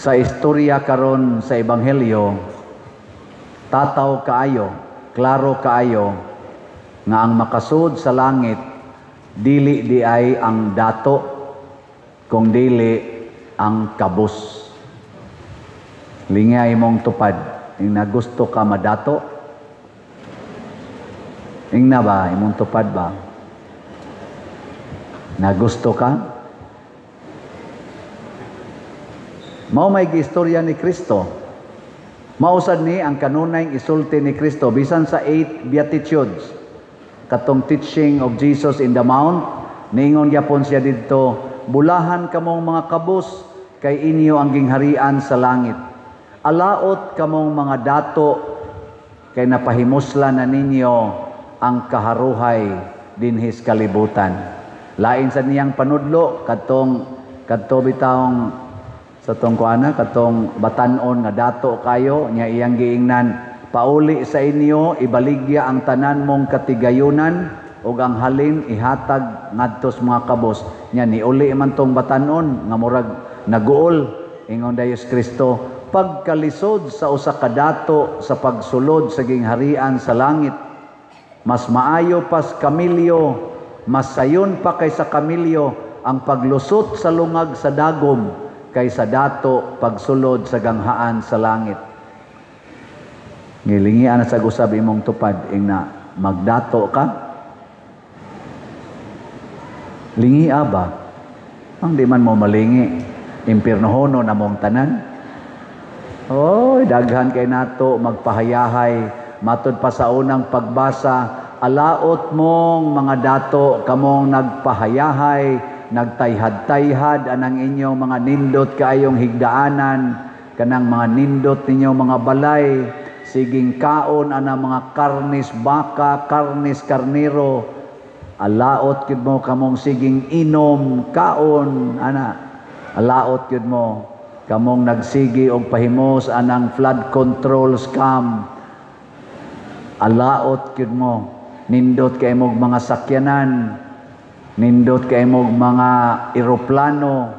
Sa istorya karon sa Ebanghelyo, tataw kaayo, klaro kaayo nga ang makasud sa langit dili diay ang dato kung dili ang kabus. Lingay imong tupad, ing nagusto ka madato. Ingna ba imong tupad ba? Nagusto ka? Mao may giistorya ni Kristo. Mausad ni ang kanunay isulti ni Kristo bisan sa eight Beatitudes. Katong teaching of Jesus in the Mount, niingon gyapon siya didto, "Bulahan kamong mga kabus kay inyo ang gingharian sa langit. Alaot kamong mga dato kay napahimuslan na ninyo ang kaharuhay dinhis kalibutan." Lain sa niyang panudlo kadtong kadto bitawng sa tong kuana, katong batan-on nga dato kayo nya, iyang giingnan, "Pauli sa inyo, ibaligya ang tanan mong katigayunan ug ang halin ihatag ngadto sa mga kabos." Nya niuli man tong batan-on nga murag naguol. Ingon dayos Kristo, "Pagkalisod sa usa ka dato sa pagsulod sa gingharian sa langit. Mas maayo pas kamilyo, mas sayon pa kaysa kamilyo ang paglusot sa lungag sa dagom kaysa dato pagsulod sa ganghaan sa langit." Ngilingian na sa usab imong tupad, ing na magdato ka. Lingia ba? Ang di man mo malingi, impirnohono na mong tanan. Oy, daghan kay nato magpahayahay matud pa sa unang pagbasa, "Alaot mong mga dato, kamong nagpahayahay, nagtayhad-tayhad anang inyong mga nindot kaayong higdaanan, kanang mga nindot ninyong mga balay, siging kaon anang mga karnis baka, karnis karniro. Alaot gyud mo kamong siging inom, kaon ana. Alaot gyud mo kamong nagsigi og pahimos anang flood control scam. Alaot gyud mo, nindot kay mog mga sakyanan, nindot kay mog mga eroplano,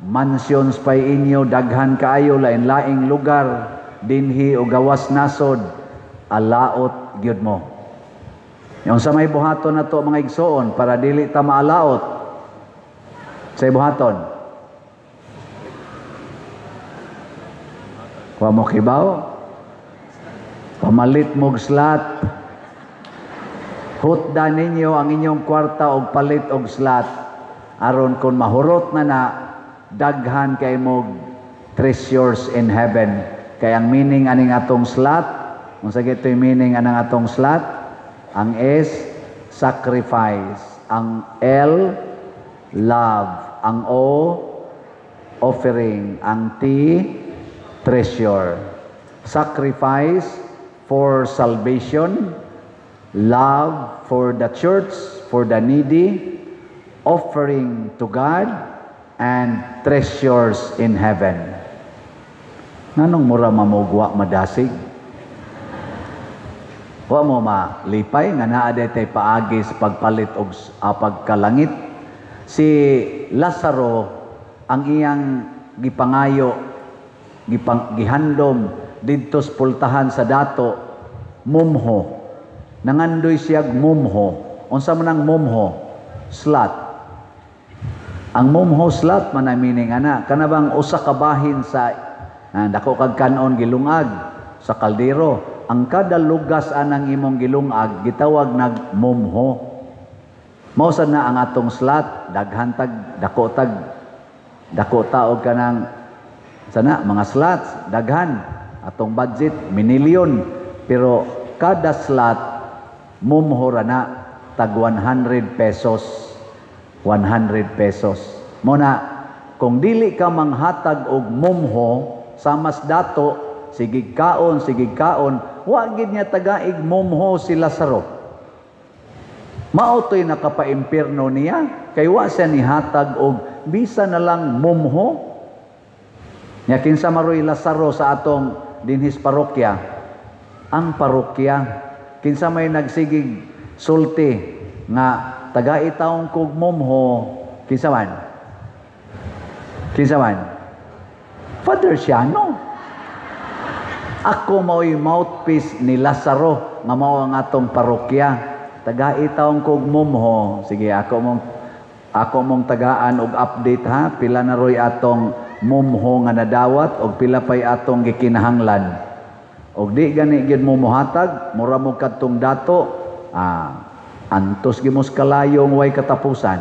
mansions pay inyo, daghan kaayo, lain-laing lugar dinhi o gawas nasod. Alaot gyud mo." Yung sa may buhaton na to, mga igsoon, para dili ta maalaot sa buhaton? Wa mo kibaw? Pamalit mog slot. Hutda ninyo ang inyong kwarta og palit og slot aron kung mahurot na na, daghan kay mog treasures in heaven. Kay ang meaning aning atong slot, unsa gito'y meaning anang atong slot? Ang S, sacrifice. Ang L, love. Ang O, offering. Ang T, treasure. Sacrifice for salvation, love for the church, for the needy, offering to God, and treasures in heaven. Nganong mura mamugwa madasig? Wa mo malipay nga naa day paagi sa pagpalit og pagkalangit? Si Lazaro, ang iyang gipangayo, gihandom didto sa pultahan sa dato, mumho. Nangandoy siya mumho. Unsa man ang mumho? Slot. Ang mumho, slot man ang meaning ana. Kana bang usa ka bahin sa dako kag kanon, gilungag sa kaldero. Ang kada lugas anang imong gilungag gitawag nag mumho. Mao sad na ang atong slot, daghan tag dako, tag dako ta og kanang sana mga slots, daghan atong budget, minilyon, pero kada slot mumho ra na, tag 100 pesos. 100 pesos. Mo na kung dili ka manghatag og mumho sa mas dato, sige kaon, sige kaon, wa gid niya tagaig mumho si Lazaro. Mao to'y nakapaimpirno niya kay wa siya nihatag og bisa na lang mumho. Nya kinsa maroy Lazaro sa atong dinhis parokya? Ang parokya. Kinsa may nagsigig sulti nga tagai taong kog mumho? Kinsa man? Kinsa man? Father Siano. Ako mao'y mouthpiece ni Lazaro nga mao ang atong parokya. Tagai taong kog mumho. Sige, ako mong tagaan og update ha. Pila na roy atong mumho nga nadawat og pila pay atong gikinahanglan. Og di gani gyud mo mohatag, mura mo kadtong dato, antos gyud mo sa kalayong way katapusan.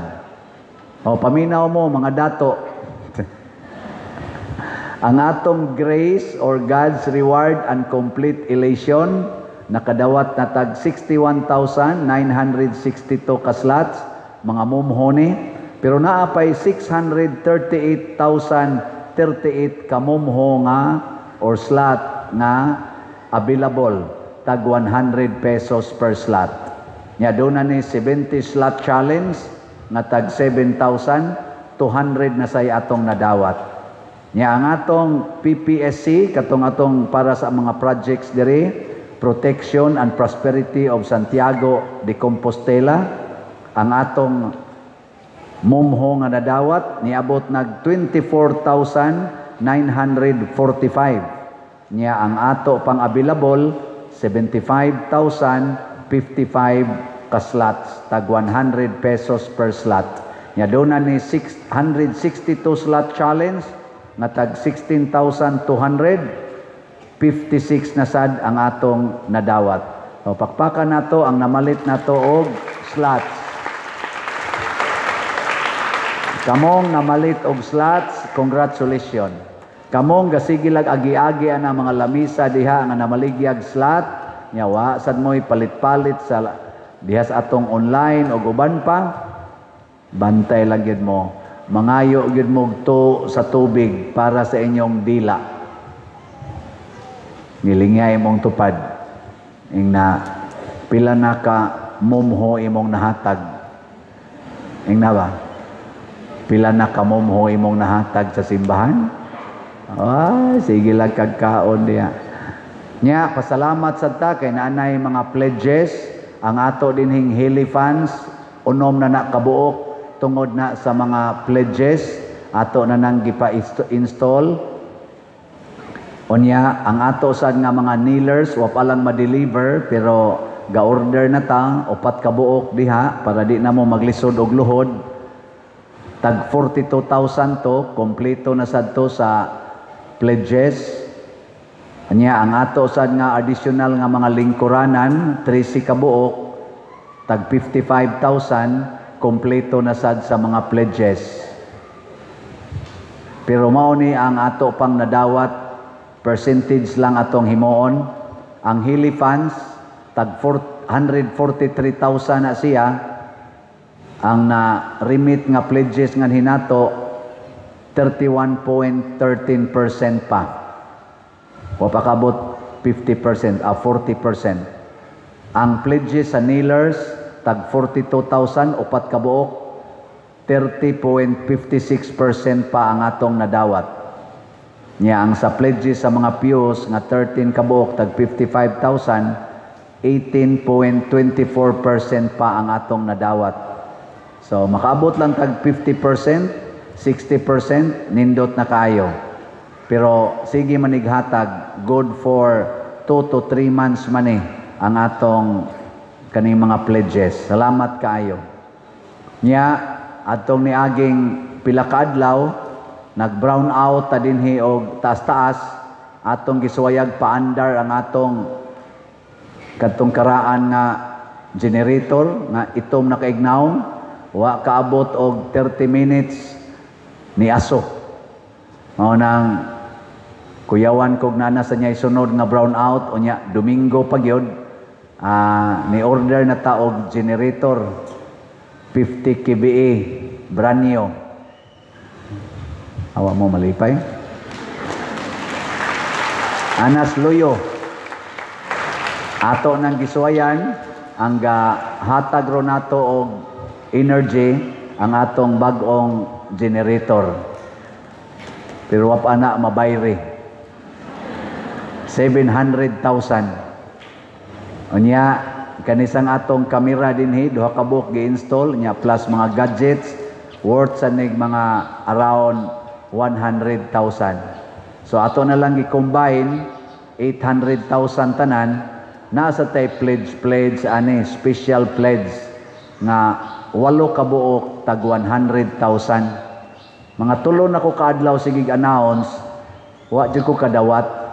O paminaw mo, mga dato. Ang atong grace or God's reward and complete elation, nakadawat na tag 61,962 ka slots, mga mumho ni, pero naa pay 638,038 ka mumho nga or slot nga available, tag ₱100 per slot. Nya doon na ni 70 slot challenge nga tag 7,200 na say atong nadawat. Nya ang atong PPSC, katong atong para sa mga projects diri, Protection and Prosperity of Santiago de Compostela, ang atong mumho nga nadawat niabot nag 24,945. Nya ang ato pang available, 75,055 ka slots, tag ₱100 per slot. Nya doon na ni 662 slot challenge nga tag 16,256 na sad ang atong nadawat. O pakpakan nato ang namalit nato og slots. Kamong namalit og slots, congratulations. Kamong gasige lag agi-agi ana mga lamisa diha nga namaligyag slot, nya wa sad mo'y palit-palit sa diha sa atong online og uban pa, bantay lang gyud mo. Mangayo gyud mo to sa tubig para sa inyong dila. Ngilingay imong tupad. Ing na pila na ka mumho imong nahatag. Ing na ba? Pila na ka mumho imong nahatag sa simbahan? Ay, sige lang kagkaon diha. Nya, pasalamat sad ta kay naanay mga pledges ang ato dinhing Heli funds, unom na na kabuok tungod na sa mga pledges ato na nang gipa-install. Unya ang ato sad nga mga kneelers wa pa lang ma-deliver, pero ga-order na ta upat ka buok diha para di na mo maglisod og luhod. Tag 42,000 to, kompleto na sad to sa pledges. Anya ang ato sad nga additional nga mga lingkuranan, 13 ka buok, tag 55,000, kompleto na sad sa mga pledges. Pero mao ni ang ato pang nadawat, percentage lang atong himuon. Ang Hili funds tag 443,000 na siya. Ang na remit nga pledges nga hinato, 31.13% pa. Wa pa kabot 50%, 40%. Ang pledges sa kneelers tag 42,000, upat ka buok, 30.56% pa ang atong nadawat. Nya ang sa pledges sa mga pews nga 13 ka buok, tag 55,000, 18.24% pa ang atong nadawat. So makaabot lang tag 50%, 60%, nindot na kaayo. Pero sige manighatag, good for 2 to 3 months man eh ang atong kaning mga pledges. Salamat kaayo. Nya atong niaging pila ka adlaw, nag-brown out ta dinhi og taas-taas, atong gisuwayag paandar ang atong kadtong karaan nga generator nga itom na kaignawong. Wa kaabot og 30 minutes, ni aso. Mao nang kuyawan kog nana sa niya sunod nga brown out unya Domingo pa gyud, ni order na ta og generator 50 kVA brand new. Awa mo malipay. Anas Luyo. Ato nang gisuwayan ang hatag ro nato og energy ang atong bag-ong generator. Pero wa pa na mabayri. 700,000. Unya kanisang atong kamera dinhi, duha ka buok gi-install nya plus mga gadgets, worth sa nig mga around 100,000. So ato na lang i-combine 800,000 tanan. Nasa tay pledge pledge ani, special pledge nga walo ka buok tag 100,000. Mga 3 na ko kaadlaw sige announce, wa jud ko kadawat.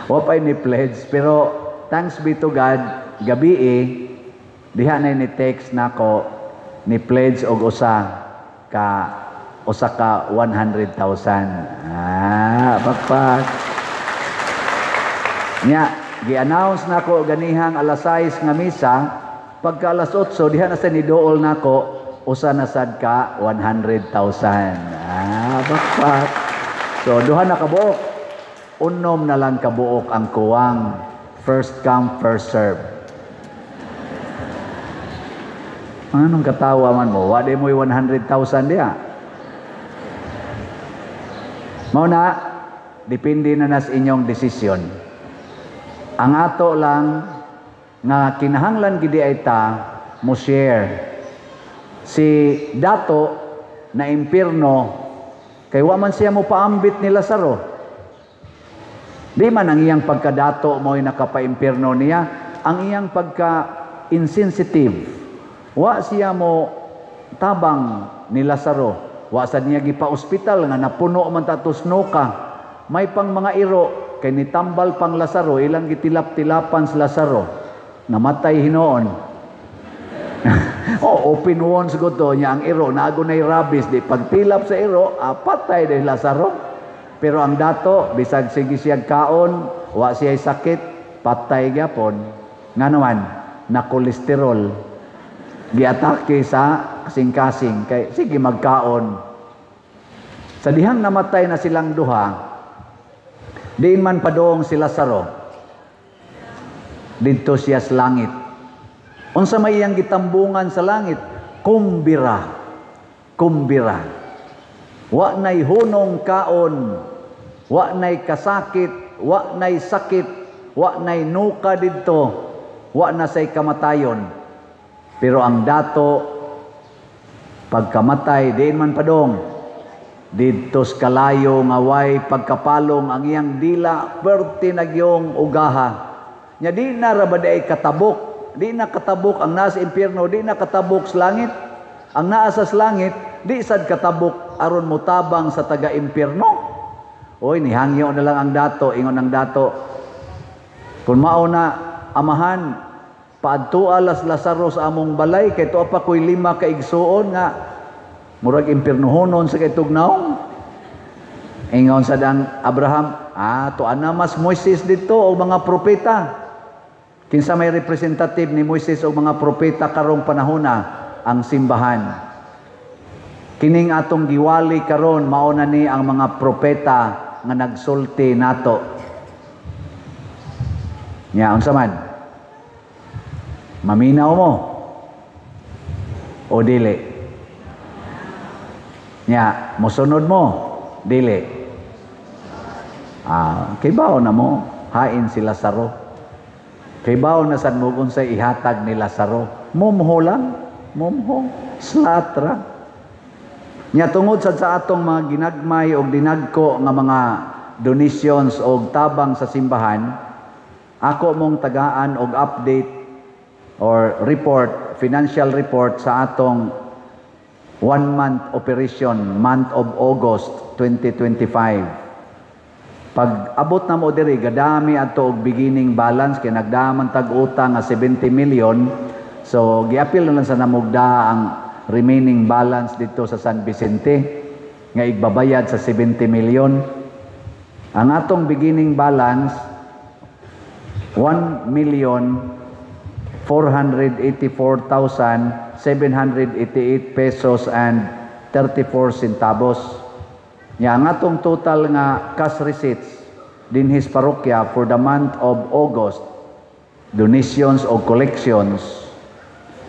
Wa pay ni pledge, pero thanks be to God, gabi diha na ni text nako ni pledge og usa ka 100,000. Ah, pakpak. Nya, gi-announce nako ganihang alas 6 nga misa, pagka alas 8 diha na sa nidool nako usa na sad ka 100,000. Ah, pakpak. So duha na kabuok. 6 na lang kabuok ang kuwang. First come, first serve. Anong katawa man mo? Wa di mo'y 100,000 diha. Mao na, depende na nas inyong desisyon. Ang ato lang nga kinahanglan gidi ay ta mo share. Si dato na impierno kay wa man siya mo paambit ni Lazaro. Di man ang iyang pagkadato mo'y nakapaimpierno niya, ang iyang pagka insensitive. Wa siya mo tabang ni Lazaro. Wa sad niya gipa-ospital nga napuno man ta tusnoka. May pang mga iro kay nitambal pang Lazaro, ilang gitilap-tilapan sa Lazaro. Namatay hinoon. Oh, open wounds gud to niya ang iro, naago nay rabies, di pagtilap sa iro, patay di Lazaro. Pero ang dato, bisag sige siya kaon, wa siya sakit, patay gyapon. Nga naman, na kolesterol. Giatake sa kasing-kasing kay sige magkaon. Sa dihang namatay na silang duha, diin man padong si Lazaro, didto siya sa langit. Unsa may iyang gitambungan sa langit? Kumbira. Kumbira. Wa nay hunong kaon, wa nay kasakit, wa nay sakit, wa nay nuka didto, wa na say kamatayon. Pero ang dato pagkamatay, diin man padong didto sa kalayo nga way pagkapalong ang iyang dila, perti nagyong ugaha. Nya di na ra ba di katabok, di na katabok ang nasa impyerno, di na katabok sa langit. Ang naa sa langit, di sad katabok aron motabang sa taga-impyerno. Oy, nihangyo na lang ang dato, ingon ang dato. Kung mao na, amahan, paadtua las Lazaro sa among balay, kay tuwa pa ko'y 5 ka igsuon nga murag impiernohonon sa kay tugnaw. Ingon sa dang Abraham, tuwa na mas Moises dito o mga propeta. Kinsa may representative ni Moises o mga propeta karong panahona? Ang simbahan. Kining atong giwali karon mao na ni ang mga propeta nga nagsulti nato. Nya unsa man? Maminaw mo o dili? Nya mosunod mo dili? Kibaw na mo hain si Lazaro. Kibaw na sad mo kung sa ihatag ni Lazaro. Mumho lang, mumho, slatra. Nya tungod sad sa atong mga ginagmay og dinagko nga mga donations og tabang sa simbahan, ako mong tagaan og update or report, financial report sa atong 1 month operation, month of August 2025. Pag abot na mo diri, gadami adto og beginning balance kay nagdaman tag utang nga 70 million. So giapil na lang sa namugda ang remaining balance dito sa San Vicente nga igbabayad sa 70 million. Ang atong beginning balance 1,484,788 pesos and 34 centavos. Nya ang atong total nga cash receipts dinhis parokya for the month of August, donations o collections,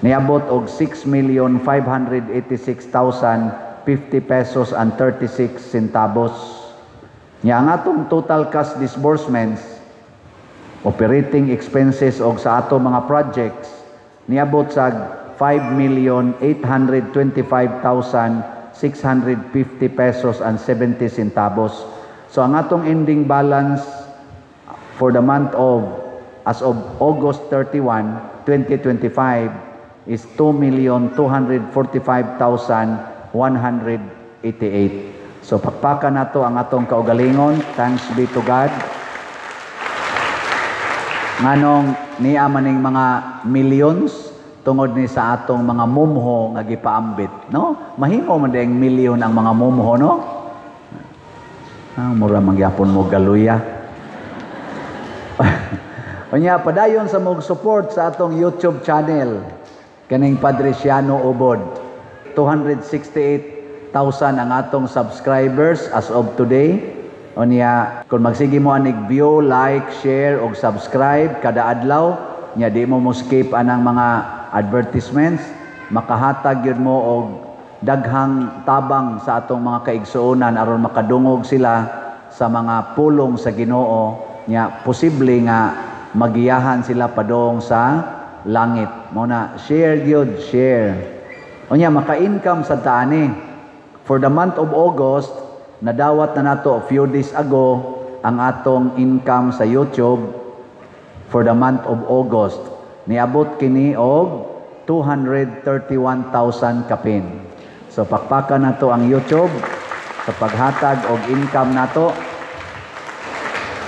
niabot og 6,586,050 pesos and 36 centavos. Nya ang atong total cash disbursements, operating expenses og sa ato mga projects, niabot sa 5,825,600 650 pesos and 70 centavos. So ang atong ending balance for the month of as of August 31, 2025 is 2,245,188. So pakpakan nato ang atong kaugalingon. Thanks be to God. Nganong niya maning mga millions? Tungod ni sa atong mga mumho nga gipaambit, no? Mahimo man ding milyon ang mga mumho, no? Ah, mura mangyapon mo galuya. Unya, padayon sa mog support sa atong YouTube channel kaning Padre Siano Ubod. 268,000 ang atong subscribers as of today. Unya, kung magsige mo anig view, like, share og subscribe kada adlaw, nya di mo mo skip anang mga advertisements, makahatag yun mo og daghang tabang sa atong mga kaigsuonan aron makadungog sila sa mga pulong sa Ginoo, nya posible nga magiyahan sila padong sa langit. Mo na share gyud, share. Unya, maka-income sa taani. For the month of August, nadawat na nato a few days ago ang atong income sa YouTube for the month of August. Niabot kini og 231,000 kapin. So pakpakan nato ang YouTube sa paghatag og income nato.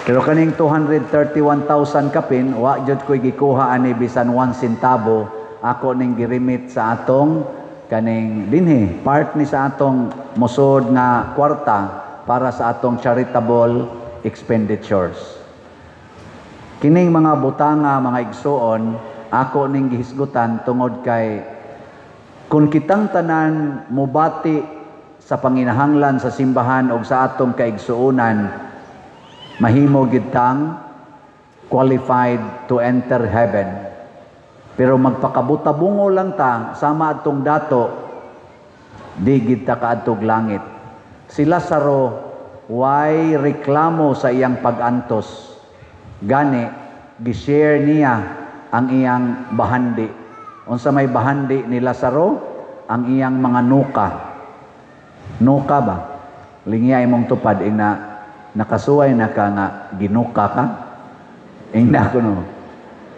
Pero kaning 231,000 kapin, wa jud ko'y gikuha ani bisan 1 centavo. Ako ning giremit sa atong kaning dinhi, part ni sa atong musod nga kwarta para sa atong charitable expenditures. Kining mga butanga, mga igsuon, ako ning gihisgutan tungod kay kung kitang tanan mubati sa panginahanglan sa simbahan o sa atong kaigsuonan, mahimo gid tang qualified to enter heaven. Pero magpakabutabungo lang ta sama atong dato, di gid ta kaadtog langit. Si Lazaro way reklamo sa iyang pag-antos. Gani gi-share niya ang iyang bahandi. Unsa may bahandi ni Lazaro? Ang iyang mga nuka. Nuka ba? Lingiya imong tupad, ingna nakasuway na ka nga ginuka ka. Ingna ko, no.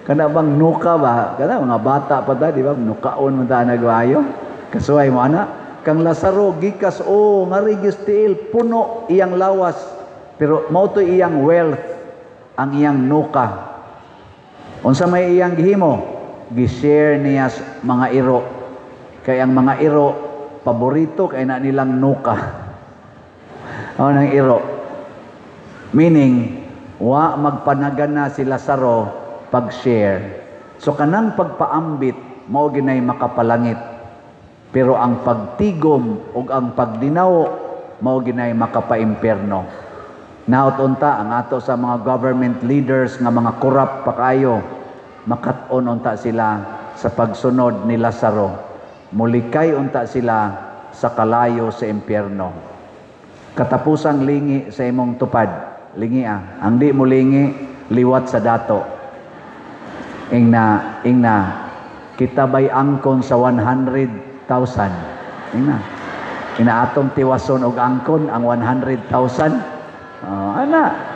Kana bang nuka ba? Kana mga bata pa ta, di ba? Nukaon man ta nagwayo. Kasuway mo ana. Kang Lazaro gikas o ngari tiil, puno iyang lawas. Pero mao to iyang wealth, ang iyang nuka. Unsa may iyang gihimo? Gi-share niya sa mga iro. Kay ang mga iro paborito kay na nilang nuka. Ano nang iro? Meaning, wa magpanagan na si Lazaro pag-share. So kanang pagpaambit mao ginay makapalangit. Pero ang pagtigom ug ang pagdinaw mao ginay makapaimpierno. Naot unta ang ato sa mga government leaders nga mga corrupt pa kaayo, makat-on unta sila sa pagsunod ni Lazaro. Mulikay unta sila sa kalayo sa impyerno. Katapusang lingi sa imong tupad, lingi ah. Ang di mo lingi, liwat sa dato. Ingna, ingna, kita bay angkon sa 100,000? Ingna. Ina atong tiwason og angkon ang 100,000. Oh, ana.